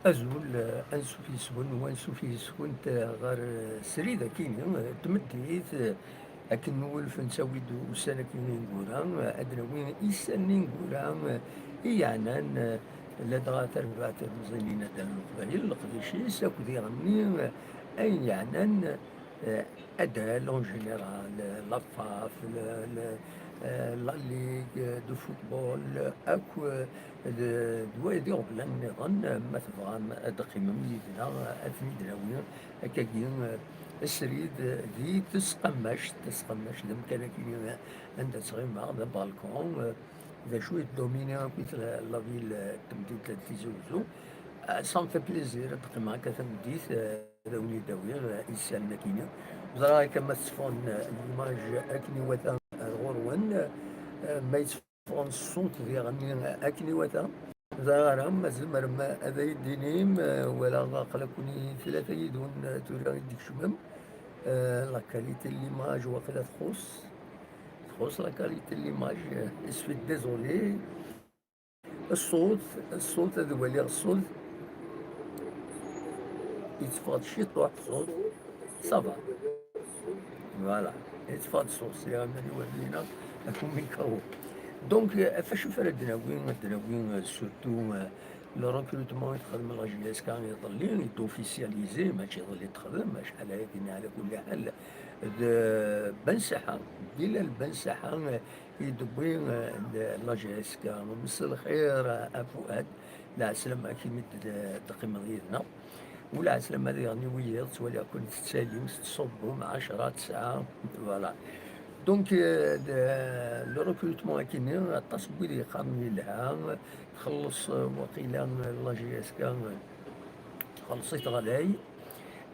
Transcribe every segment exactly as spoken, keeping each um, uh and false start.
Azul, eh, ansuf yes-wen u ansuf yes-kent, eh, ɣer, eh, srid akini, eh, tmeddit, eh, akken nwulef nettawi-d ussan akini ineggura, eh, ad d-nawi issan ineggura, eh, i yeɛnan, eh, ladɣa tarbaɛt n tmeẓinin n Leqbayel, leqdic-is, akked iɣenni, eh, ayen yeɛnan, eh, adal en général, eh, la FAF, le, le, eh, la Ligue, eh, de football, eh, akk, eh, d, d wayed iɣeblan nniḍen, eh, ma tebɣam ad d-teqqimem yid-neɣ, eh, ad ten-id-nawi, akkagi, eh, srid, eh, di tesqammact, tasqammact d amkan akini, eh, anda ttɣimeɣ, d abalkun, eh, d acu i tdomini akk la, la ville, eh, n temdint n Tizi Uzzu. Eh, ça me fait plaisir ad d-qqimeɣ akka tameddit, eh, ad awen-id-awiɣ, eh, isalen akini. Ẓriɣ akka ma tetteffɣen, eh, l'image akken iwata ar ɣur-wen, eh, ma yetteffɣen ṣṣut diɣen akken iwata. Ẓriɣ ara ma tzemrem ad iyi-d-tinim, eh, wala aql-aken tlata yid-wen, eh, tura i d-tkecmem. Eh, la qualité de l'image waqila txuṣ. Txuṣ la qualité de l'image, eh, je suis désolé. Ṣṣut, ṣṣut, ad waliɣ ṣṣut. Yetteffeɣ-d ciṭuḥ ṣṣut. Ça va. Voilà. Yetteffeɣ-d ṣṣut. Yeɛmel iwallen-ina akumikawo. Donc, eh, ɣef acu ara d-nawi, ad d-nawi, eh, surtout, eh, le recrutement i texdem la J S K iḍelli, i d-officialisé, mačči iḍelli i texdem, acḥal aya dinna, ɛla kulli ḥal, d Ben Saḥa, Bilal Ben Saḥa, eh, i d-tewwi, eh, la J S K. Mselxir, eh, a Fuad, lɛeslama-k imi d-, d-teqqimeḍ yid-neɣ. U lɛeslama diɣen i wiyaḍ, ttwaliɣ-ken tettalim, tettṣubbum ɛecra tesɛa, voilà. Donc, eh, le, le recrutement akini, aṭas n wid yeqqaren yelha, txelleṣ, eh, waqila, eh, la J S K, eh, txelleṣ-it ɣlay.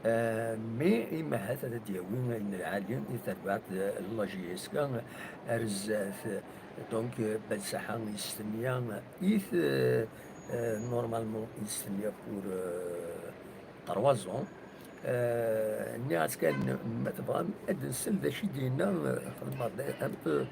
Euh, mais imahat ad d-yawi ayen lɛali i terbaɛt, euh, n la J S K ar zdat. Donc, euh, Ben Saḥa yestenna-it, euh, euh, normalement yestenna pour, euh, trois ans. Euh, nniɣ-as kan, ma tebɣam ad nsel d acu i d-yenna, euh, xedmeɣ-d un peu,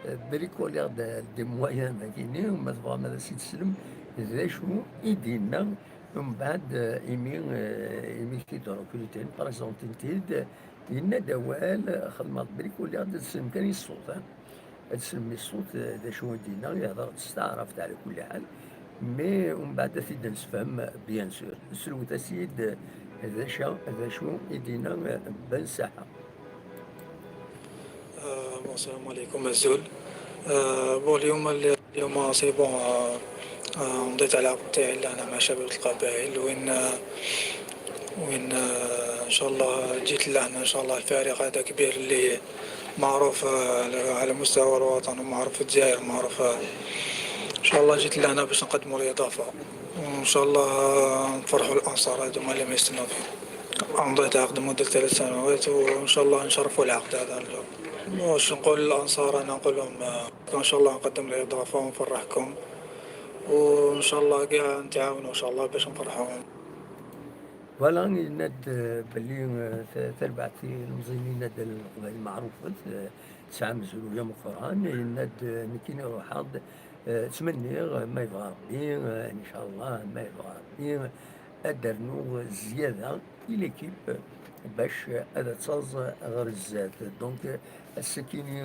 euh, bricoler de, des moyens dagini, ma tebɣam ad as-id-teslem d acu i d-yenna. Mbeɛd, eh, imi, eh, imi k-id-rekrutin, prezantin-t-id, yenna-d awal, eh, xedmeɣ-d bricoler, ad d-teslem kan i ṣṣut, eh. Ad teslem i ṣṣut, eh, d acu i d-yenna, yehder-d s taɛrabt ɛla kulli ḥal. Mais mbeɛd ad t-id-nsefhem, bien sûr. Slewet-as-id, eh, d acu, d acu i d-yenna, eh, Ben Saḥa. آه، bon، السلام عليكم، أزول. آه، bon، اليوم، اليوم c'est bon، آه، آه، مضيت على العقد تاعي لهنا مع شباب القبائل، وين، آه، وين، آه، إن شاء الله جيت لهنا، إن شاء الله الفريق هذا كبير اللي معروف، آه، على مستوى الوطن، ومعروف في الجزائر، معروف، آه، إن شاء الله جيت لهنا باش نقدموا الإضافة، وإن شاء الله، آه، نفرحوا الأنصار هذوما اللي ما يستناو فينا. مضيت عقد مدة ثلاث سنوات، وإن شاء الله نشرفوا العقد هذا اليوم. واش نقول للأنصار؟ أنا نقول لهم، آه، إن شاء الله نقدم الإضافة ونفرحكم، وإن شاء الله كاع نتعاونوا إن شاء الله باش نفرحوهم. Voilà, yenna-d, eh, belli, eh, ta-, tarbaɛt n lemẓi-nni n Nadal n Leqbayel meɛrufet, eh, tesɛa amezruy ameqqran. Yenna-d, eh, nekkini ruḥeɣ-d, eh, ttmenniɣ, eh, ma yebɣa Rebbi, eh, ncallah, ma yebɣa Rebbi, ad d-rnuɣ zzyada i l'équipe bac ad taẓ ɣer zdat. Donc, ass-akini,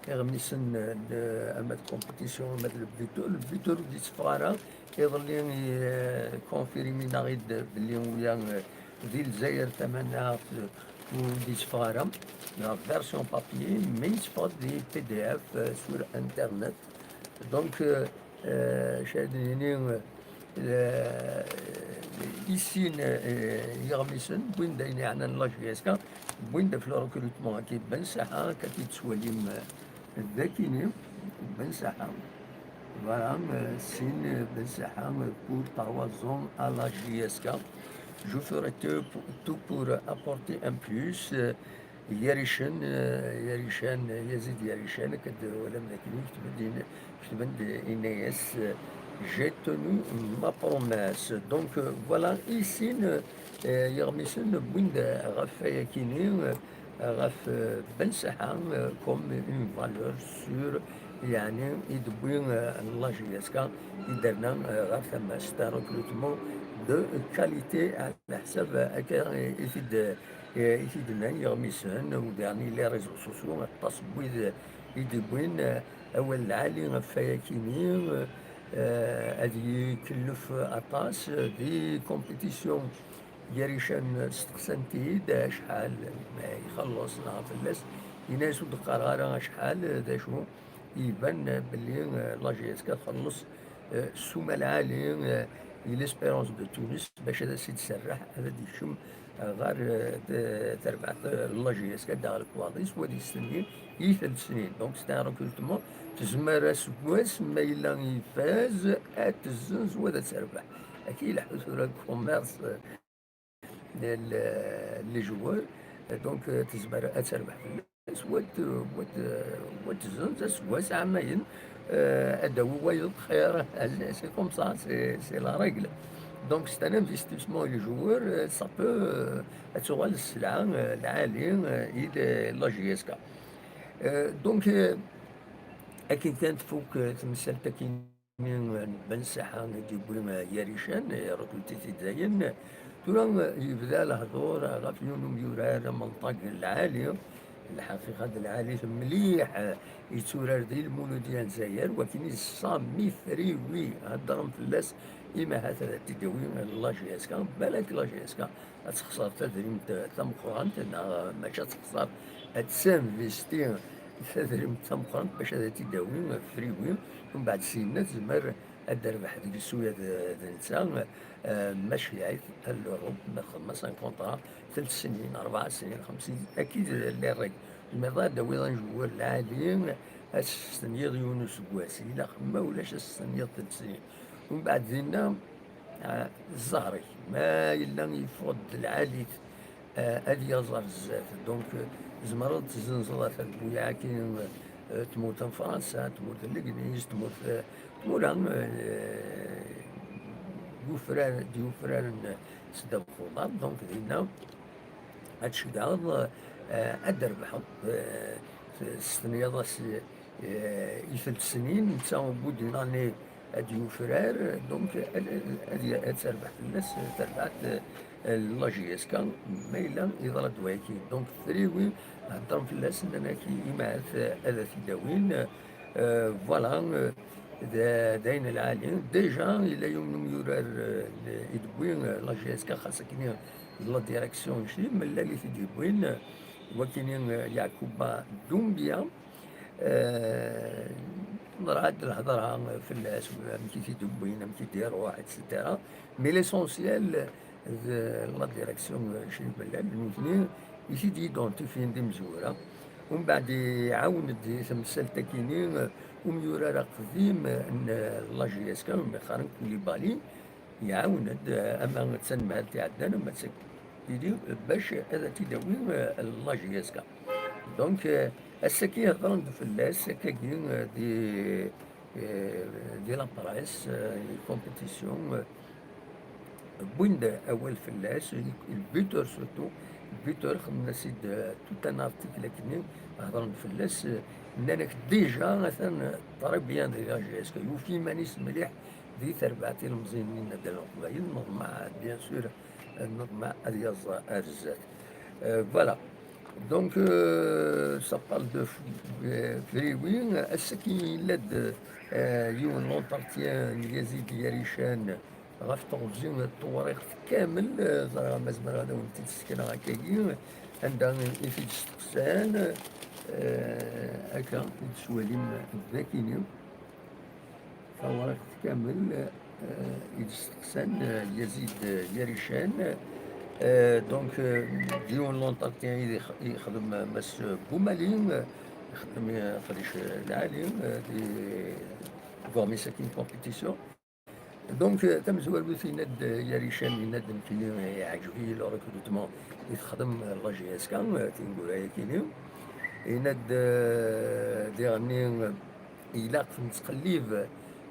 iɣmisen n, ama d compétition, ama d le buteur, le buteur ur d-itteffeɣ ara. Iḍelli, eh, confirmin-aɣ-id belli uya, eh, di Lezzayer tamaneɣt, eh, ur d-itteffeɣ ara. La version papier, mais yetteffeɣ-d di P D F, eh, sur internet. Donc, euh, euh, je vais donner, euh, le, i sin, euh, yiɣmisen, wwin-d ayen yeɛnan la J S K, wwin-d ɣef le recrutement-agi Ben Saḥa, akka i t-id-tettwalim, euh, dagini, Ben Saḥa. Voilà, euh, sin, euh, Ben Saḥa, euh, pour trois ans à la J S K. Je ferai tout pour, tout pour apporter un plus, euh, Yarican, eh, Yarican, eh, Yazid Yarican, akka d-twalam dakken yekteb-d in-, ketben-d, yenna-yas, eh, j'ai tenu ma promesse. Donc, eh, voilà, i sin, eh, yiɣmisen wwin-d ɣef wayakini, eh, ɣef, eh, Ben Saḥa, eh, comme une valeur sûre, yeɛni i d-wwi, eh, la J S K, i d-terna, eh, ɣer tama-s, recrutement de qualité, ɛla ḥsab akka i t-id, i t-id-nnan yiɣmisen, u daɣen les réseaux sociaux, aṭas n wid i d-iwwin awal lɛali ɣef wayakini, eh, ad ikellef aṭas di compétition. Yarican steqsan-t-id acḥal ma ixelleṣ neɣ fell-as, yenna-as ur d-qqareɣ ara acḥal, d acu, iban belli, eh, la J S K txelleṣ, eh, ssuma lɛali, eh, i l'Espérance de Tunis bac ad as-id-serreḥ ad d-ikcem, eh, ɣer, eh, t-, terbaɛt, eh, la J S K daɣ lekwaɣeḍ-is, wa d istenni i tlesnin. Donc c'est un recrutement, tezmer aseggas ma yella ifaz ad tezzenz wa d ad terbeḥ. Akka ileḥḥu tura deg commerce, eh, les, les joueurs. Donc, euh, tezmer ad terbeḥ fell-as, wa t-, wa t-, wa tezzenz aseggas ɛamayen, euh, ad d-tawi wayeḍ xir. C'est comme ça, c'est, c'est la règle. Donc, c'est un investissement, les joueurs, euh, ça peut, euh, ad tuɣal sselɛa, euh, lɛali, euh, i la J S K. Euh, donc, euh, akken kan tfuk, euh, temsalt akin n Ben Saḥa i d-yewwi, eh, Yarican, eh, recruté-t-id dayen. Tura, eh, yebda lehdur ɣef yiwen umyurar amenṭag lɛali, lḥaqiqa d lɛali mliḥ, eh, yetturar di Lmuludya n Lezzayer, wakin i Sami Friwi, heddren fell-as, imahat ad t-id-tawi la J S K, balak la J S K ad texṣer tadrimt tameqqrant, neɣ mačči ad texṣer, ad tinvesti tadrimt tameqqrant bac ad t-id-tawi Friwi, umbeɛd syenna tezmer ad d-terbeḥ deg Suyad d, d netta, eh, mac yaɛit a l'Europe, ma txedm-as un contrat telt snin, rebɛa snin, xems snin, akka i d les règles. Tezmireḍ ad d-tawiḍ un joueur lɛali, ad s-testenyiḍ yiwen useggas, ilaq ma ulac ad s-testenyiḍ telt snin. Umbeɛd dinna, Ah, zzher-ik, ma yella yeffeɣ-d d lɛali-t, ah, ad yaẓ ar zdat. Donc, euh, tzemreḍ ad tezzenzeḍ ata deg wiyaɛ-agi, euh, tmurt n Fransa, tmurt n Legliz, tmurt, euh, tmura, euh, yufrar, d-yufraren s ddabex uḍar. Donc, dinna ad tceggɛeḍ, euh, ad d-rebḥeḍ, euh, s, s tenyaḍ-as, eh, i telt snin, netta au bout d'une année ad yufrar, donc ad, ad, ad terbeḥ fell-as terbaɛt, eh, la J S K, ma yella yeḍra-d wayaki. Donc, Friwi, heddren fell-as, nnan-ak imahat, eh, ad t-id-awin. Eh, voilà, eh, d, d ayen lɛali. Déjà, yella yiwen n umyurar, eh, i d-tewwi, eh, la J S K, xas akken d la direction n Clim, llan i t-id-yewwin, eh, wakini, eh, Yakuba Doumbia. Eh, neḍra-d lhedra fell-as, amek i t-id-wwin, amek i d-iruḥ, et cetera. Mais l'essentiel, d la direction, eh, Clim Bellal, d nutni i t-id-identifyin d imezwura. Umbeɛd iɛawen-d di temsalt-akini, eh, umyurar aqdim n la J S K, umi qqaren Koulibaly, iɛawen-d, eh, ama d tanemhalt iɛeddan, ama d tagi, bac ad t-id-tawi, eh, la J S K. Donc, eh, ass-agi heddren-d fell-as, akkagi, eh, di, eh, di la presse, eh, compétition, eh, wwin-d awal fell-as, le buteur surtout, le buteur, xedmen-as-id, eh, tout un article akkenni, heddren-d fell-as, eh, nnan-ak déjà, atan, eh, très bien di la J S K, yufa iman-is mliḥ di terbaɛt ilemẓiyen n Naddal n Leqbayel, neḍmeɛ, bien sûr, neḍmeɛ ad yaẓ ar zdat. Euh, voilà. Donc, euh, ça parle de F-, euh, Friwi. Ass-agi yella-d, euh, yiwen l'entretien n Yazid Yarican ɣef teɣzi n tewriqt kamel, euh, ẓriɣ ma zemreɣ ad awen-tt-id-sekneɣ akkagi, anda i t-id-steqsan, euh, akka i d-tettwalim dagini. Tawriqt kamel, eh, i d-steqsan, eh, Yazid, eh, Yarican. Eh, donc, eh, d yiwen l'entretien i ix-, ixdem, eh, Mass Boumali, eh, ixdem, eh, Xdic, eh, Lɛali, eh, di, deg uɣmis-agi n compétition. Donc, eh, tamezwarut yenna-d, eh, Yarican, yenna-d nekkini, eh, iɛǧeb-iyi le recrutement i texdem, eh, la J S K, eh, tineggura-yakini. Yenna-d, eh, diɣenni, eh, ilaq nettqellib,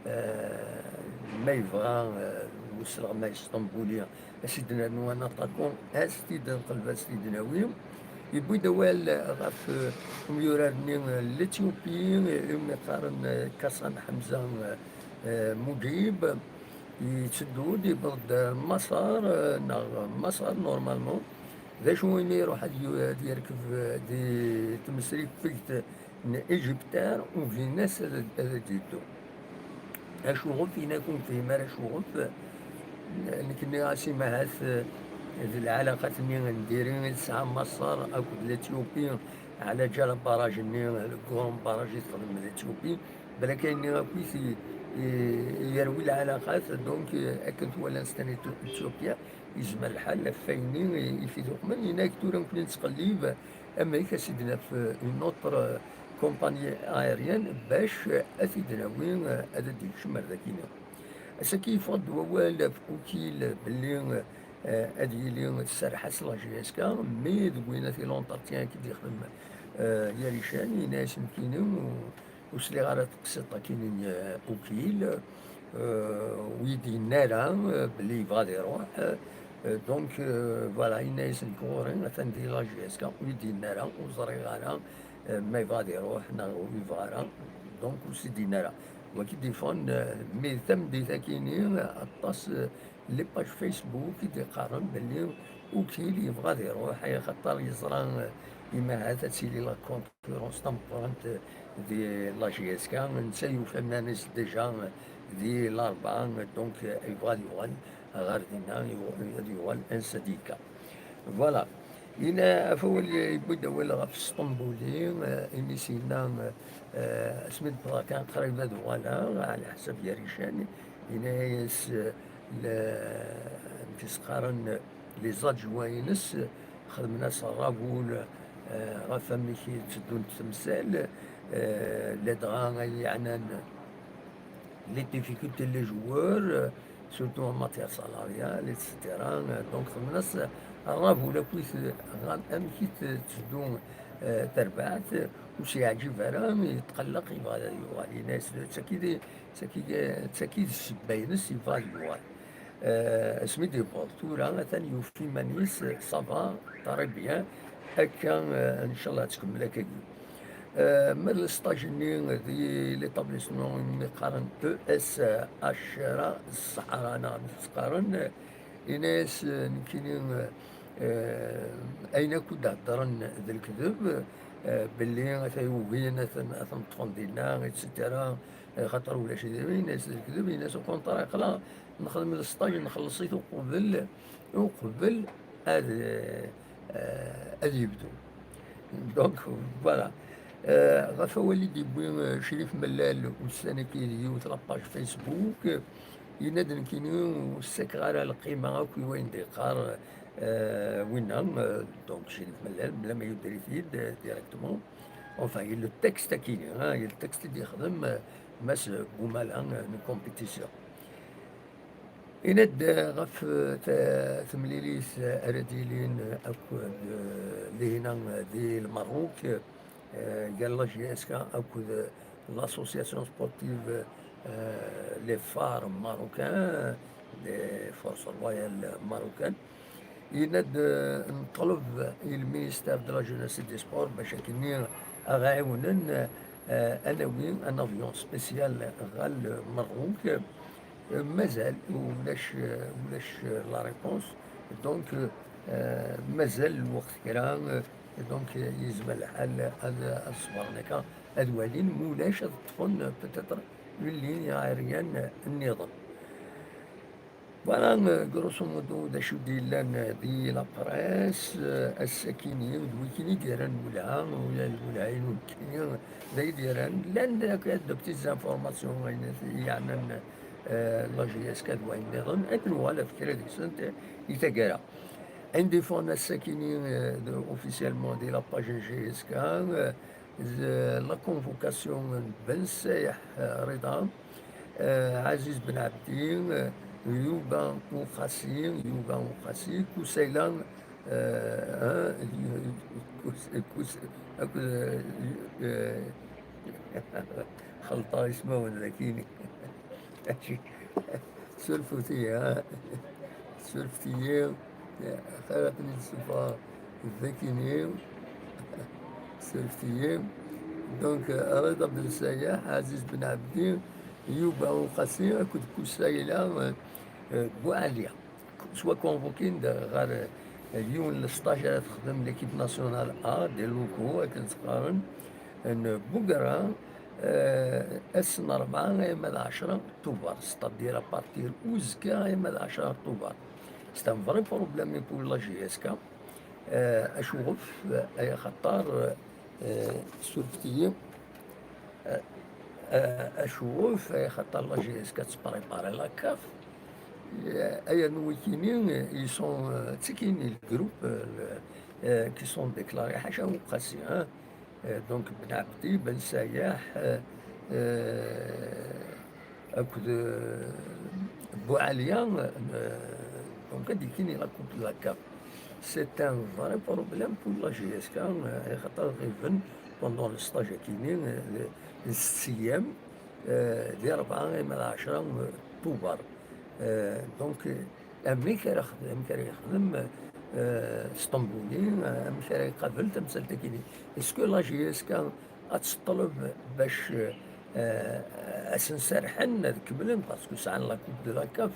eh, ma yebɣa, eh, usleɣ ma yesṭembuli, ad s-id-nernu un attaquant, ad s-t-id-nqelleb, ad s-t-id-nawi. Yewwi-d awal ɣef, eh, umyurar-nni, eh, n l'Éthiopie, eh, umi qqaren, eh, Kassan Hamza, eh, eh, Moudjib. Yetteddu-d, yewweḍ-d Maṣer, eh, neɣ Maṣer, normalement. D acu imi iruḥ ad yu-, ad yerkeb, eh, di tmesriffegt n Égyptaire, ugin-as ad, ad d-yeddu. Acuɣef, yenna-k ur nefhim ara acuɣef. Nekk nniɣ-as, imahat, eh, d lɛalaqat-nni n diri i tesɛa Maṣer akked l'Éthiopie, ɛla ǧal barrage-nni, le grand barrage i texdem l'Éthiopie. Balak ayenni akk i t-, i, i yerwi lɛalaqat, donc, eh, akken twala s tani Éthiopie, yezmer lḥal ɣef wayenni i, i t-id-uqmen, yenna-k tura nekni nettqellib, amek ad s-id-naf, eh, une autre, eh, compagnie aérienne bac, eh, ad t-id-nawi, eh, ad d-yekcem ar dakini. Ass-agi yeffeɣ-d wawal ɣef Ukil belli, eh, ad yili tserreḥ-as la J S K, mais deg wayen ati l'entretien i d-yexdem, eh, Yarican, yenna-as nekkini u-, ur sliɣ ara tqsiṭ akkin n, eh, Ukil, eh, ur yi-d-yenna ara, eh, belli yebɣa ad iruḥ, eh, donc, eh, voilà, yenna-as nekk ɣur-i, atan di la J S K, ur yi-d-yenna ara, ur ẓriɣ ara, eh, ma yebɣa ad iruḥ neɣ ur yebɣa ara, donc ur s-id-yenna ara. Wagi d-yeffɣen, eh, mi d tameddit akkin-nni, aṭas, eh, les pages Facebook i d-iqqaren belli Ukil yebɣa ad iruḥ, axaṭer yeẓra, eh, imahat ad tili la concurrence tameqqrant, eh, di la J S K, netta yufa iman-is déjà, eh, di l'Arbaɛa, donc, eh, yebɣa ad yuɣal ɣer dinna, yu-, ad yuɣal un syndicat. Voilà. Yenna, ɣef wawal yewwi-d awal ɣef Sṭembuli, eh, imi s-yenna, eh, asmi d-wwḍeɣ kan qrib ad uɣaleɣ, ɛla ḥsab Yarican, yenna-yas, eh, le-, amek i s-qqaren, les adjoints-ines, xedmen-as ṛṛabul, eh, ɣef amek i tteddunt temsal, eh, ladɣa ay yeɛnan les difficultés n les joueurs, surtout en matière salariale, et cetera. Donc, xedmen-as ṛṛabul akkit ɣer amek i tetteddu, eh, terbaɛt, ur s-yeɛǧib ara, yetqelleq, yebɣa ad yuɣal. Yenna-yas, d tagi d, d tagi, d tagi d ssebba-ines, yebɣa ad yuɣal. Eh, asmi d-yewweḍ tura, atan yufa iman-is, ça va, très bien, akka, eh, ncallah ad tkemmel akkagi. Eh, ma d lesṭaj-nni di l'établissement umi qqaren E S H Ras Ṣṣeḥra, neɣ amek i tt-qqaren, yenna-yas, eh, nekkini, eh, ayen akk i d-heddren d lekdeb, eh, belli ata ugin ad ten-, ad ten-ṭṭfen dinna, et cetera, eh, xaṭer ulac idrimen, yenna-yas d lekdeb, yenna-yas au contraire, aql-aɣ nexdem lesṭaj, nxelleṣ-it uqbel, uqbel ad, eh, ad yebdu. Donc, voilà. Eh, ɣef wawal i d-yewwi, eh, Crif Mellal ussan-agi di yiwet la page Facebook, eh, yenna-d nekkini ur ssakaɣ ara lqima akk i wayen d-yeqqar, eh, winna, eh, donc Crif Mellal, bla ma yudder-it-id, eh, directement. Enfin, il le texte akini, hein, il le texte i d-yexdem, eh, Mass Boumala, eh, n compétition. Yenna-d ɣef, eh, ta-, temlilit ara d-yilin akked, eh, lihna di Lmerruk, eh, gar la J S K akked, eh, l'association sportive, eh, Les Phares Marocains, les Forces Royales Marocaines. Yenna-d, eh, neṭleb i le ministère de la Jeunesse et des Sports bac akkenni aɣ-ɛiwnen, eh, ad nawi un avion spécial ɣer Lmerruk. Eh, mazal ulac, eh, ulac, eh, la réponse. Donc, eh, mazal lweqt kra, eh, donc, eh, yezmer lḥal ad, ad ṣebren akka, ad walin, ma ulac ad ṭṭfen, eh, peut-être une ligne aérienne nniḍen. Voilà, eh, grosso modo, d acu d-yellan, eh, di la presse, eh, ass-akini, d wikini i d-yerran lwelha, ula d lwelha-inu nekkini, d ay d-yerran. Llan akk de petites informations, ayen yeɛnan, eh, la J S K d wayen nniḍen, ad nuɣal ɣef kra deg-sent, eh, i taggara. Anda i ffɣen ass-akini, eh, de, officiellement di la page n J S K, eh, d la convocation n Ben Sayeḥ, eh, Rida, eh, Aziz Ben Abdi, eh, Yuba Uqasi, Yuba Uqasi, Kusayla, eh, eh, Kus-, Kus-, akked, eh, xelṭeɣ ismawen dagini. Surfet-iyi, ha? Surfet-iyi. Xir akken i d-ssufɣeɣ dagini. Surfet-iyi. Donc, Rida Ben Sayeḥ, Aziz Ben Abdi, Yuba Uqasi, akked Kusayla, eh, Buɛaliya, soit convoqué-d ɣer yiwen n le stage ara texdem l'équipe nationale A, des locaux akken tt-qqaren, n Bugerra, eh, ass n rebɛa arma d ɛecra Tubeṛ, c'est-à-dire à partir uzekka arma d ɛecra Tubeṛ. C'est un vrai problème pour la J S K. Eh, acuɣef? Eh, ay axaṭer, eh, surfet-iyi. Eh, eh, acuɣef? Ay axaṭer la J S K tettprépare la CAF. Eh, ayen wikini, ils sont, eh, ttikini le groupe, eh, le, eh, qui sont déclarés ḥaca Uqasi, hein. Eh, donc Ben Abdi, Ben Sayaḥ, eh, eh, akked, eh, Buɛaliya, eh, donc ad ikini la coupe de la CAF. C'est un vrai problème pour la J S K, eh, axaṭer ɣiben pendant le stage akini, eh, n setta ayyam, eh, di rebɛa arma d ɛecra, eh, Tubeṛ. Eh, donc, eh, amek ara xed-, amek ara yexdem, eh, Sṭembuli, eh, amek ara iqabel tamsalt-agi-nni? Est-ce que la J S K ad teṭleb bac, eh, ad sen-serḥen ad kemmlen, parce que sɛan la coupe de la CAF,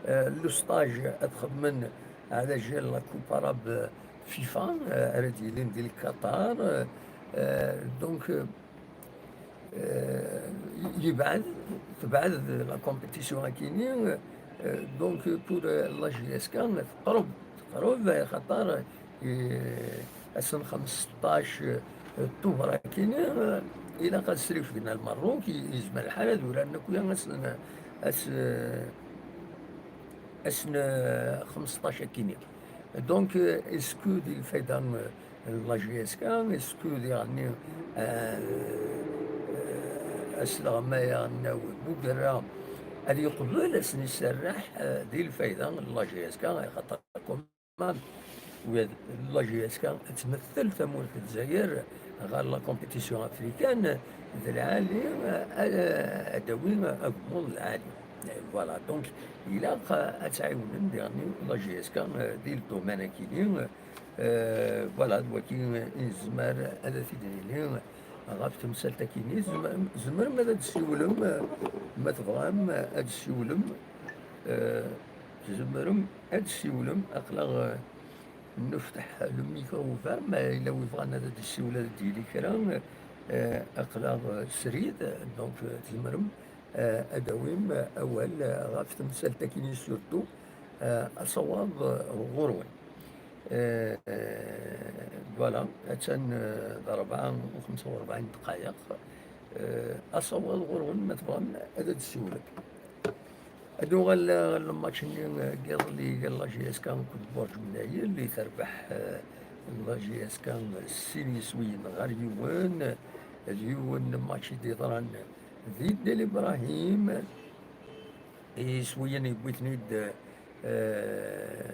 eh, le stage ad xedmen ɛla jal la coupe arabe FIFA, eh, ara d-yilin di Qatar, eh, eh, donc, eh, eh, yebɛed, tebɛed la compétition akini, eh, donc pour, eh, la J S K teqreb, teqreb, eh, xaṭer, eh, ass n xmesṭac, eh, Tubeṛ akini, eh, ilaq ad srifgen ar Merruk, i-, yezmer lḥal ad uraren akk ass n, ass, eh, ass n, eh, xmesṭac akini. Donc, eh, est-ce que di lfayda, eh, n la J S K, est-ce que diɣenni, eh, eh, asleɣmay aɣelnaw Bugerra ad yeqbel ad sen-iserreḥ, eh, di lfayda n la J S K, axaṭer quand même, la J S K ad tmettel tamurt n Lezzayer ɣer la compétition africaine, d lɛali, eh, ad d-tawi agmuḍ lɛali. Eh, voilà, donc, ilaq, eh, ad tt-ɛiwnen diɣenni la J S K, eh, di le domaine akini, eh, voilà, d waki i nezmer ad t-id-nini ɣef temsalt akini. Tzem-, tzemrem ad d-tessiwlem, eh, ma tebɣam, eh, ad d-tessiwlem, eh, tzemrem ad d-tessiwlem, aql-aɣ, eh, nefteḥ le micro ouvert, ma yella wi bɣan ad d-yessiwel ad d-yili kra, eh, aql-aɣ, eh, srid, donc, eh, tzemrem, eh, ad d-tawim, eh, awal, eh, ɣef temsalt akini surtout, eh, asawaḍ, eh, ɣur-wen. Eh, eh, voilà, attan, eh, d rebɛa u xemsa u rebɛin dqayeq. Eh, asawaḍ ɣur-wen, ma tebɣam ad d-tessiwlem. Ad nuɣal ɣer lmatch-nni, eh, n yiḍelli gar la J S K akked Burǧ Mnayel, i terbeḥ, eh, la J S K s sin yiswiyen ɣer yiwen. D yiwen n match i d-yeḍran di Dil Ibrahim, iswiyen yewwi-ten-id, eh,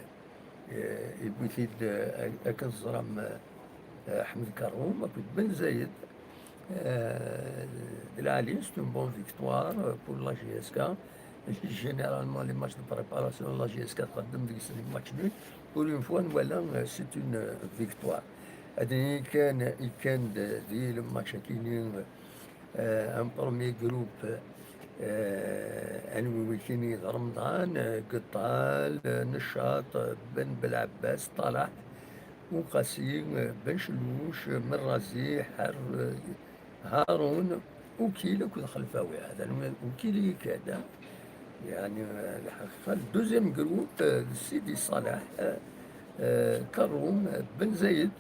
eh, yewwi-t-id, eh, akken teẓram, eh, Ḥmed Karrum akked Ben Zayed. Eh, d lɛali, c'est une bonne victoire, eh, pour la J S K. Généralement, les matchs de préparation, la J S K txeddem deg-sen les matchs nuls. Pour une fois, nwala, eh, c'est une, eh, victoire. Ad nini kan, ikkan-d di le match akini, eh, un premier groupe, eh, anwi wikini d Remḍan, eh, Geṭṭal, eh, Neccaṭ, eh, Ben Belɛebbas, Ṭalaḥ, Uqasi, eh, Ben Celluc, eh, Merrazi, Ḥer, eh, Harun, Ukil akked Xelfawi. Hada Ukil i ikad, eh, yani, eh, lḥaqiqa, le deuxième groupe, eh, d Sidi Ṣaleḥ, eh, eh, Karrum, eh, Ben Zayed,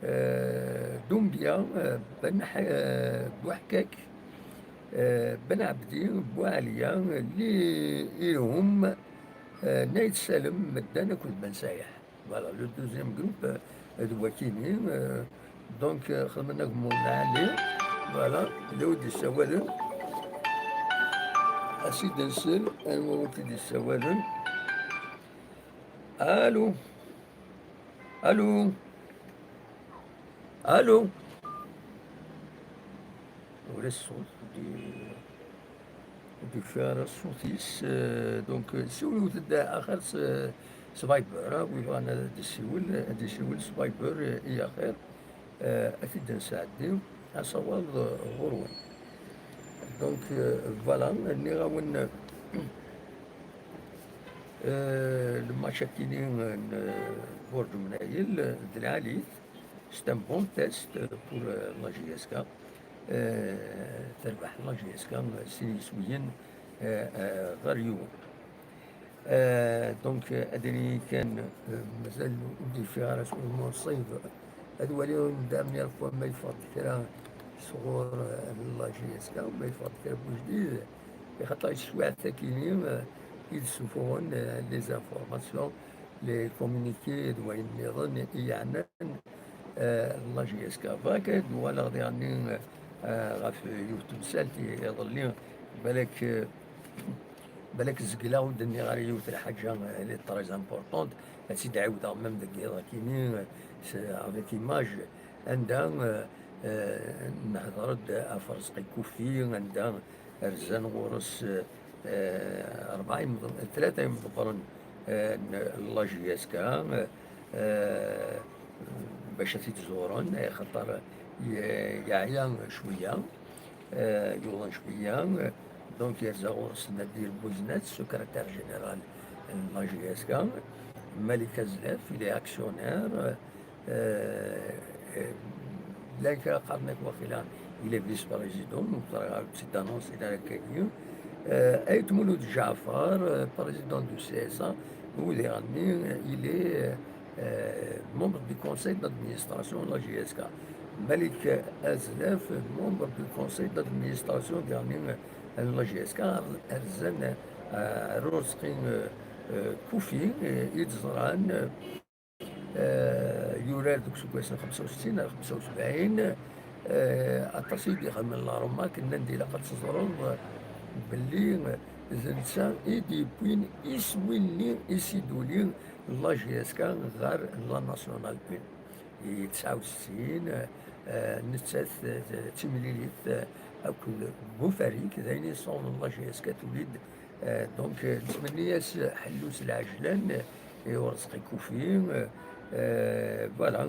eh, Dumbia, eh, Ben Ḥ-, eh, Buḥkak, eh, Ben Ɛebdi, Buɛaliya, Li Ihum, eh, Nayt Salem, Meddan akked Ben Sayeḥ. Voilà, le deuxième groupe, eh, d wakini, eh, donc, eh, xedmen agmuḍ lɛali. Voilà, d wid d-yessawalen. Asid nsel, anwa wid d-yessawalen. Allô? Allô? Allô? Ula ṣṣut, ur d-, ur d-yufi ara ṣṣut-is, eh, donc, eh, siwlet-d axir s, s Viber, ah, wi bɣan ad d-isiwel, ad d-isiwel s Viber, eh, i axir, eh, ad t-id-nesɛeddi, asawaḍ, eh, ɣur-wen. Donc, eh, voilà, nniɣ-awen, eh, Euh, le match akini n euh, Burǧ Umnayel d lɛalit, c'est un bon test pour euh, la J S K. Euh, terbeḥ la J S K sin yiswiyen euh, euh, ɣer yiwen. Euh, donc, euh, ad iniɣ kan, euh, mazal ur d-yeffiɣ ara s wudem ur ṣṣib. Ad waliɣ une dernière fois ma yeffeɣ-d kra sɣur euh, la J S K, ma yeffeɣ-d kra n wejdid. Ixaṭer yeswiɛt akini i d-ssufuɣen les informations, les communiqués d wayen nniḍen i yeɛnan la J S K. Bɣiɣ ad d-uɣaleɣ diɣenni ɣef yiwet temsalt iḍelli, balak balak zegleɣ ur d-nniɣ ara yiwet lḥaǧa elle est très importante, ad tt-id-ɛiwdeɣ même deg yiḍ akini avec image, anda nehder-d ɣef Rezqi Kufi, anda rzan ɣur-s tlata imḍebbren n la J S K bac ad t-id-ẓuren, axaṭer yeɛya cwiya, yuḍen cwiya. Donc yerza ɣur-s Nadir Bouznat, secrétaire général n la J S K, Malik Azlaf, il est actionnaire, llan kra qqaren-ak waqila il est vice-président, ur ẓriɣ ara ur tt-id-annonsin ara akkagi. Ayt Mulud Ǧaɛfar, président du C S A, u diɣenni il est membre du conseil d'administration n la J S K. Malik Azlaf, membre du conseil d'administration diɣenni n la J S K, rzan Rezqi Kufi i d-ẓran. Yurar deg useggas n xemsa u settin ar xemsa u sebɛin. Aṭas i d-ixedmen la remarque, nnan-d ilaq ad teẓreḍ belli d netta i d-yewwin iswi-nni i s-iduli la J S K ɣer la nationale un. I tesɛa u settin, nettat d timlilit akked Bufarik, d ayen yessawḍen la J S K tuli-d. Donc nettmenni-as ḥellu s lɛejlan i Urezqi Kufi. Voilà,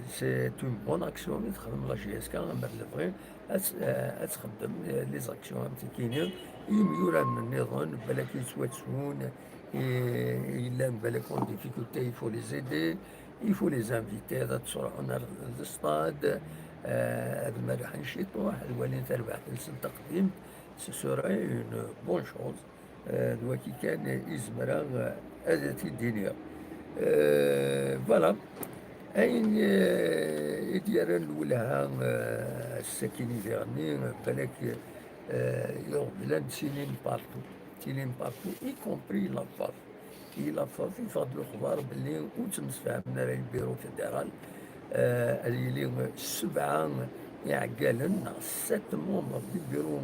c'est une bonne action i texdem la J S K, amer lebɣi ad txeddem les actions am tikini i yimyuraren nniḍen balak yettwattun, yellan balak en difficulté, il faut les aider, il faut les inviter ad ttruḥun ar stade, ad merrḥen ciṭuḥ, ad walin tarbaɛt-nsen taqdimt. Ce serait une bonne chose. D wagi kan i zemreɣ ad t-id-iniɣ. Voilà. Ayen i d-yerran lwelha ass-akini diɣenni, balak iɣeblan ttilin partout, ttilin partout, y compris la FAF. I la FAF, yeffeɣ-d lexbar belli ur ttemsefhamen ara le bureau fédéral, ad yili sebɛa iɛeggalen neɣ sept membres du bureau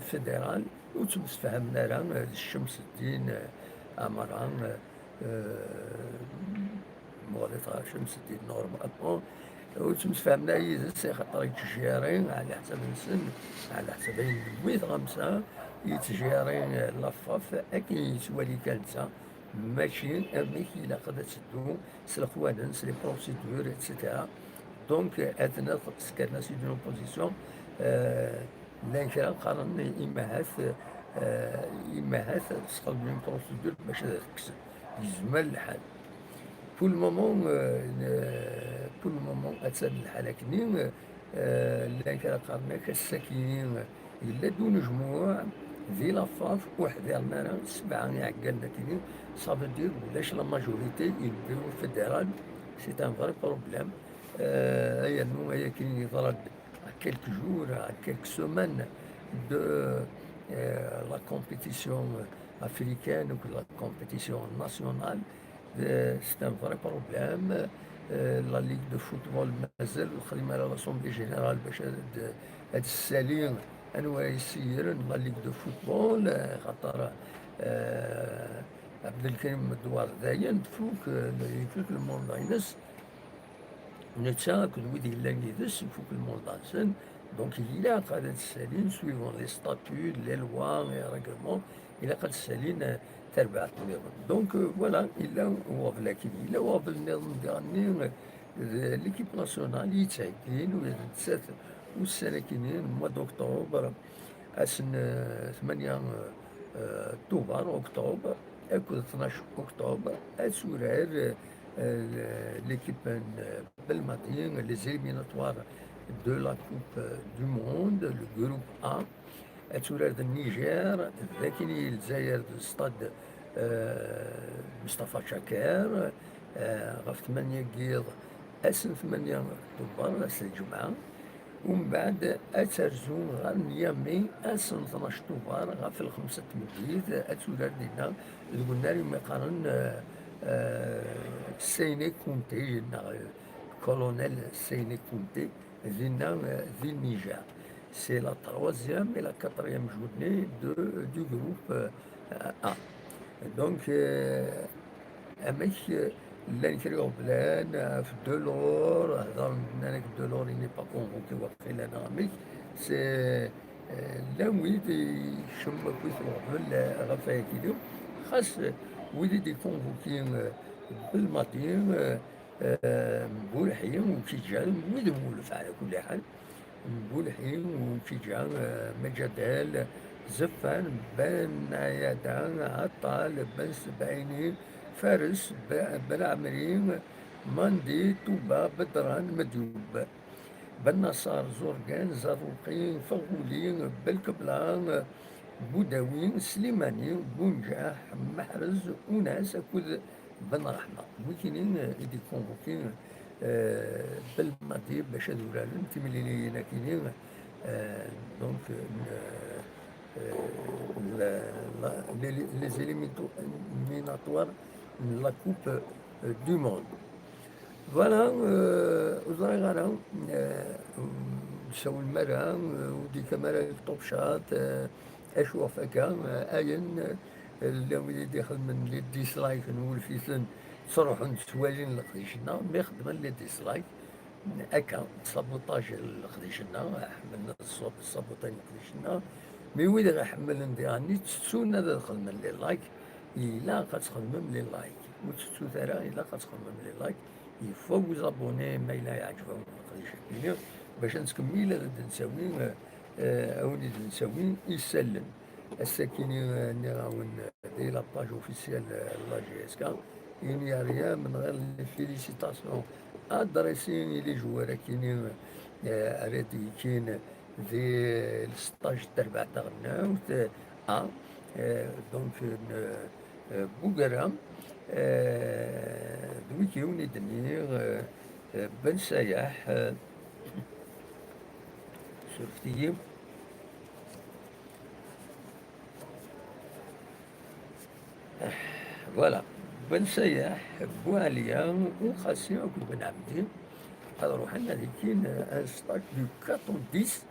fédéral ur ttemsefhamen ara d Cemseddin Ɛmara, Muɣlit ɣer Cemseddin Norm Apon, ur ttemsefhamen ara yid-s, axaṭer yettjiri ɛla ḥsab-nsen, ɛla ḥsab ayen tewwi tɣamsa, yettjiri la FAF akken yettwali kan netta, mačči amek ilaq ad teddu s lexwanen, s les procédures, et cetera. Donc, ad naf, c'est une opposition, llan kra qqaren imahat, imahat sxedmen une procédure bac ad kksen. Yezmer lḥal. Pour le moment, pour le moment, attan lḥal akkenni, llan kra qqaren-ak ass-akini yella-d unejmuɛ di la FAF ur ḥdiren ara sebɛa iɛeggalen akkenni, ça veut dire ulac la majorité i le bureau fédéral, c'est un vrai problème. Ayannu ayakini yeḍra-d à quelques jours, à quelques semaines de la compétition africaine ou de la compétition nationale. C'est un vrai problème. La Ligue de football mazal ur texdim ara l'assemblée générale bac ad tessali anwa ara yessiyiren la Ligue de football, xaṭer Abdelkrim Medwar dayen tfuk, ifuk lmunda-ines. Netta akked wid yellan yid-s ifuk lmunda-nsen. Donc ilaq ad ssalin suivant les statuts, les lois et règlements, ilaq ad ssalin tarbaɛt nniḍen. Donc voilà, yella uɣbel akkin, yella uɣbel nniḍen diɣenni d l'équipe nationale yettheggin, ula d nettat ussan akkin, mois d'octobre, ass n tmanya, euh, Tuber, octobre, akked tnac octobre, ad turar, euh, l'équipe n, euh, Belmadi, les éliminatoires de la Coupe, euh, du Monde, le groupe A, ad turar d Niger, d akini Lezzayer d stade, euh, Mustafa Chaker, euh, ɣef tmanya n yiḍ, ass n tmanya Tuber, ass n lǧemɛa. Umbeɛd ad terzum ɣer Miami ass n tnac Tuber ɣef lxemsa n tmeddit, ad turar dinna deg unnar umi qqaren, eh, eh, Seyne Kunti, neɣ, eh, Colonel Seyne Kunti, dinna, eh, di Niger. C'est la troisième et la quatrième journée de, du groupe, eh, A. Donc, eh, amek, eh, llan kra iɣeblan, eh, ɣef Delors, hedren, nnan-ak Delors il n'est pas convoqué, waqila neɣ amek, c'est, eh, llan wid ikecmen akkit uɣbel, eh, ɣef ayagi-nni, xas, eh, wid i d-ikonvoki, eh, Belmadi, eh, eh, Mburḥi, Ukijan, wid n Ulef, ɛla kulli ḥal. Mburḥi, Ukijan, eh, Mejadel, Zeffan, Ben Ayada, Aṭal, Ben Sebɛini, Fares, Be-, Ben Ɛemri, Mandi, Tuba, Bedran, Medyub, Ben Naṣar, Zurgan, Zaruqi, Faɣuli, Belkebla, Budawi, Slimani, Bunǧaḥ, Meḥrez, Unas akked Ben Ṛeḥma. Wikini, eh, i d-ikonvoki, eh, Belmadi bac ad uraren timliliyin akini, eh, donc, eh, eh, la, la, les, les éliminato-, éliminatoires de la Coupe, eh, du Monde. Voilà, eh, ur ẓriɣ ara, eh, ur d-tsawlem ara, eh, ur d-tefkam ara les top shots, eh, acu ɣef akka, eh, ayen, eh, llan wid i d-ixedmen les dislikes, nwulef-iten, ttruḥun ttwalin leqdic-nneɣ, mi xeddmen les dislikes, akka, sabotage leqdic-nneɣ, ḥemmlen ad sab-, sabotayen leqdic-nneɣ, mi wid i ɣ-iḥemmlen diɣen, ttettun ad xedmen les likes, ilaq ad txedmem les likes, ur ttettut ara, ilaq ad txedmem les likes, il faut vous abonner, ma yella yeɛǧeb-awen leqdic-agi, bac ad nettkemmil ad d-nettawi, eh, eh, ad wen-id-nettawi isallen. Ass-akini, eh, nniɣ-awen, eh, di la page officielle, eh, de la J S K, il n'y a rien, menɣir les félicitations adressées i les joueurs akini, eh, ara d-yekkin di stage n terbaɛt taɣelnawt, eh, A, eh, donc, eh, eh, Bugara, eh, d wiki wen-id-nniɣ, eh, eh, Ben Sayaḥ, eh, surfet-iyi. Voilà. Ben Sayaḥ, Buɛliya, Uqasi akked Ben Ɛemdi ad ruḥen ad ikkin un stage du quatre au dix.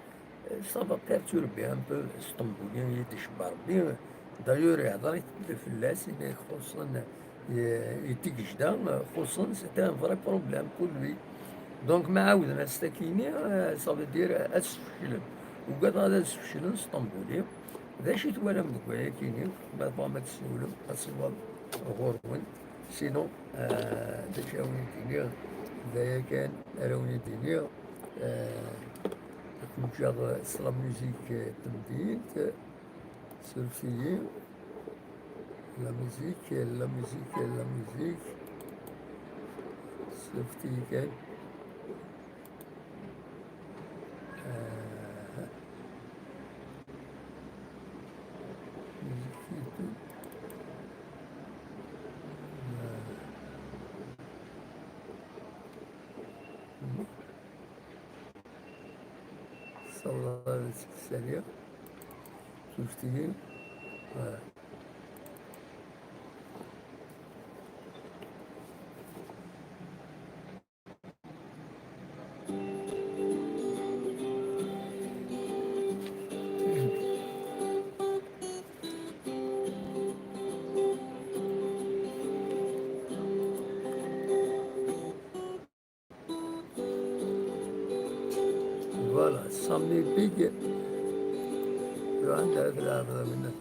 Ça va perturber un peu Sṭembuli, i d-icebba Rebbi. D'ailleurs, ihder-it fell-as, yenna-yak xuṣṣen, eh, i Tigejda, xuṣṣen, c'est un vrai problème pour lui. Donc, ma ɛawden ad s-takini, eh, ça veut dire, eh, ad sfeclen. Ugadeɣ ad sfeclen Sṭembuli. D acu i twalam deg wayakini? Ma tebɣam ad tessiwlem, ad tessiwlem ɣur-wen. Sinon, eh, d acu ara wen-d-iniɣ? D aya kan ara wen-d-iniɣ. Eh, ad ken-ǧǧeɣ s la musique, eh, n temdint. Surfet-iyi. La musique, la musique, la musique. Surfet-iyi kan. Eh, musique. Eh, صلى الله عليه وسلم. شفتي؟ آه. Voilà, Sami Big. Anda ara tleɛbeḍ a winna?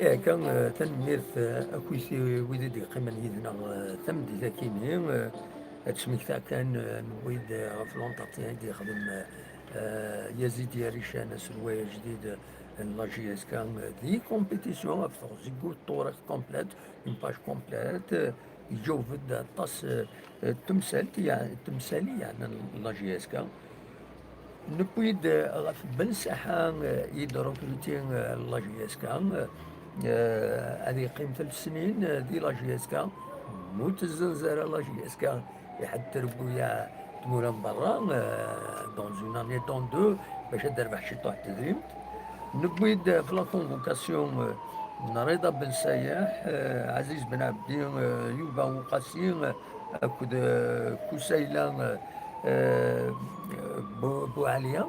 Akka, eh, tanemmirt, eh, akkit i wid i d-yeqqimen yid-neɣ, eh, tameddit-akini, eh, ad smektaɣ kan, eh, n wid, eh, ɣef l'entretien i d-yexdem, eh, Yazid Yarican aselway ajdid, eh, n la J S K, eh, di compétition ɣef teɣzi n tewriqt complète, une page complète, eh, iǧaweb-d aṭas, eh, eh, temsal, ya-, temsal, yeɛnan la J S K. Newwi-d, eh, ɣef Ben Saḥa, eh, i d-recruti, eh, la J S K, eh, ad yeqqim tlata snin, eh, di la J S K. Mu tezzenz ara la J S K, iḥedd trebbuyaɛ tmura n berra, eh, dans une année, dans deux, bac ad d-terbeḥ ciṭuḥ tedrimt. Newwi-d, eh, ɣef la convocation, eh, n Rida Ben Sayeḥ, eh, Ɛziz Ben Ɛebdi, eh, Yuba Uqasi, eh, akked, eh, Kusayla, eh, eh, Bu-, Buɛaliya.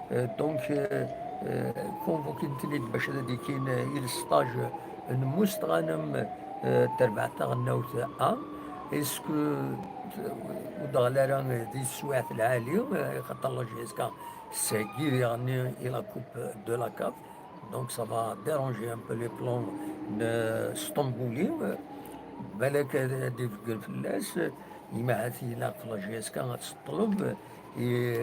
Eh, donc, eh, eh, convoquin-ten-id bac ad d-ikkin, eh, i le stage n Mustɣanem, eh, terbaɛt taɣelnawt A. Est-ce que, eh, ur d-ɣli ara, eh, di teswiɛt lɛali, eh, xaṭer la J S K tesseggi diɣenni i la coupe de la CAF. Donc ça va déranger un peu les plans n Stambouli. Balak ad, ad d-ibeggen fell-as, imahat ilaq la J S K ad teṭṭleb i,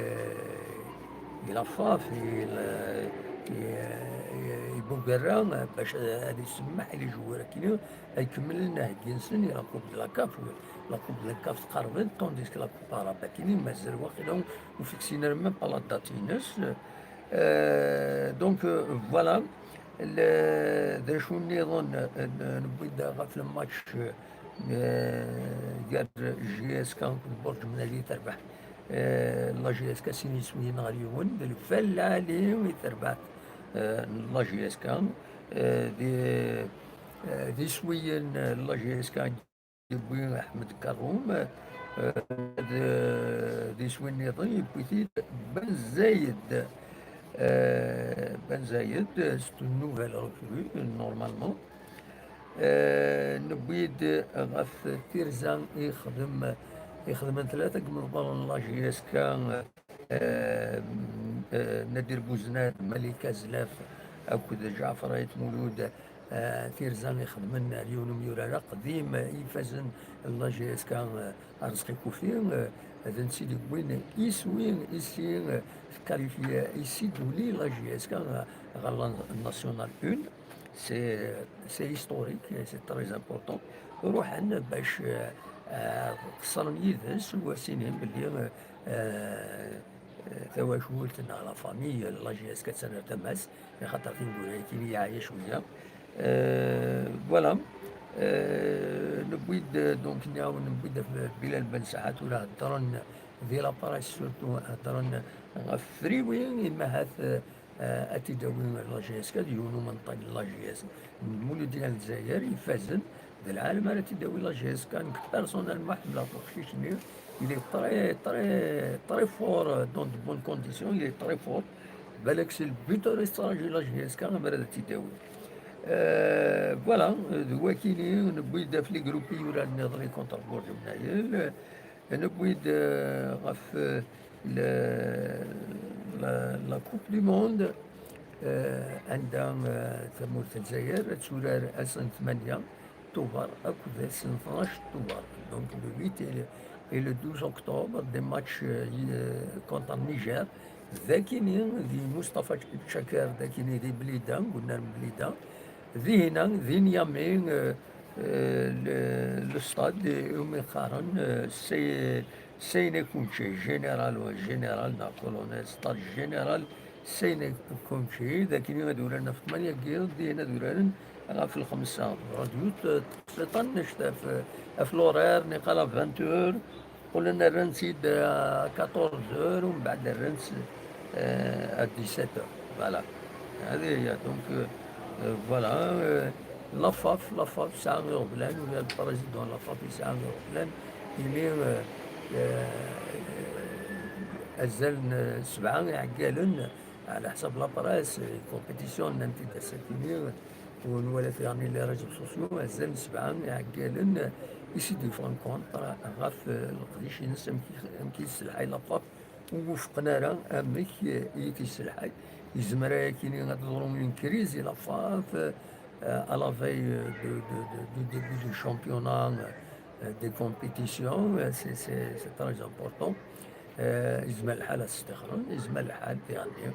i la FAF, i, i, i, i Bugerra, bac ad isemmeḥ i les joueurs akkin ad kemmlen aheggi-nsen i la Coupe de la CAF. La Coupe de la CAF tqerreb-d, tandis que la Coupe arabe akkin mazal waqila ur fixin ara même pas la date-ines. Euh, donc, euh, voilà. Le, d acu nniḍen, euh, newwi-d ɣef le match, euh, gar J S K akked Burǧ Mnali, terbeḥ, euh, la J S K sin yiswiyen ɣer yiwen, d lfal lɛali i terbeḥ, euh, la J S K, euh, di, euh, d iswiyen, euh, la J S K yewwi Ḥmed Karum, eh, d, d iswi nniḍen yewwi-t-id Ben Zayed. Eh, Ben Zayed, c'est une nouvelle recrue, normalement. Eh, newwi-d ɣef tirza ixdem, ixedmen tlata deg imeḍbaren n la J S K, eh, eh, Nadir Buznad, Malik Azlaf akked Ǧaɛfer Ayt Mulud, eh, tirza ixedmen ar yiwen umyurar aqdim, eh, ifazen n la J S K, eh, Arezqi Kufi, eh, d netta i d-yewwin iswi, iswi, eh, tkalifyi, isiduli la J S K, eh, ɣer la Nationale un. C'est, c'est historique, c'est très important. Ruḥen bac, eh, eh, qeṣṣren yid-s, u ad s-inin belli, eh, eh, tawacult neɣ la famille, la J S K attan ar tama-s, axaṭer tineggura-agi yeɛya cwiya. Eh, voilà. Eh, newwi-d, donc, nniɣ-awen, newwi-d ɣef Bilal Ben Saḥa, tura heddren di la presse, surtout heddren ɣef friwi, imahat, eh, eh, ad t-id-tawi la J S K, d yiwen umenṭag n la J S K. Muludin Lezzayer ifazen, d lɛalem ara t-id-tawi la J S K. Nekk personnellement ḥemmleɣ-t uqcic-nni. Il est très, très, très fort, euh, dans de bonnes conditions, il est très fort. Balak c'est le buteur i tettṛaǧu la J S K, ammer ad t-id-tawi. Euh, voilà, euh, d wakini, newwi-d ɣef les groupes i yuraren iḍelli contre Burǧ Mnayel. Newwi-d, eh, ɣef, eh, le, la, la Coupe du Monde, eh, anda, eh, tamurt n Lezzayer ad turar ass n tmanya Tubeṛ akked ass n tnac Tubeṛ. Donc le huit et le, et le douze octobre, des matchs, eh, contre Niger. Dakini di Mustafa Tchakir, dakini di Blida, deg unnar n Blida. Dihina, di Niamey, eh, eh, le, le stade, eh, umi qqaren, eh, Sey-, Seyne Kountché, général, général neɣ colonel, stade général Seyne Kountché, dakini ad uraren ɣef tmanya n yiḍ, dihin ad uraren ɣef lxemsa. Radio t-, tfeṭṭ annect ɣef, ɣef l'horaire, niqal à vingt heures, qqlen rran-tt-id à quatorze heures, u mbeɛd rran-tt, euh, à dix-sept heures. Voilà. هذه هي. Donc, euh, euh, voilà, euh, la FAF, la FAF tesɛa iɣeblan, ula d président la FAF yesɛa iɣeblan, imi, euh, euh, azal n sebɛa iɛeggalen, ɛla ḥsab la presse, compétition, nnan-t-id ass-akini, u nwala-t daɣen les réseaux sociaux, azal n sebɛa iɛeggalen i s-id-yeffɣen contre ɣef, euh, leqdic-ines, amek i, amek i yesselḥay la FAF, ur wufqen ara amek, eh, i t-yesselḥay. Yezmer ayakini ad teḍru une crise i la FAF, eh, euh, à la veille, euh, de, de, de, du début du championnat, euh, des compétitions, euh, c'est, c'est, c'est très important. Euh, yezmer lḥal ad ssṭixren, yezmer lḥal diɣenni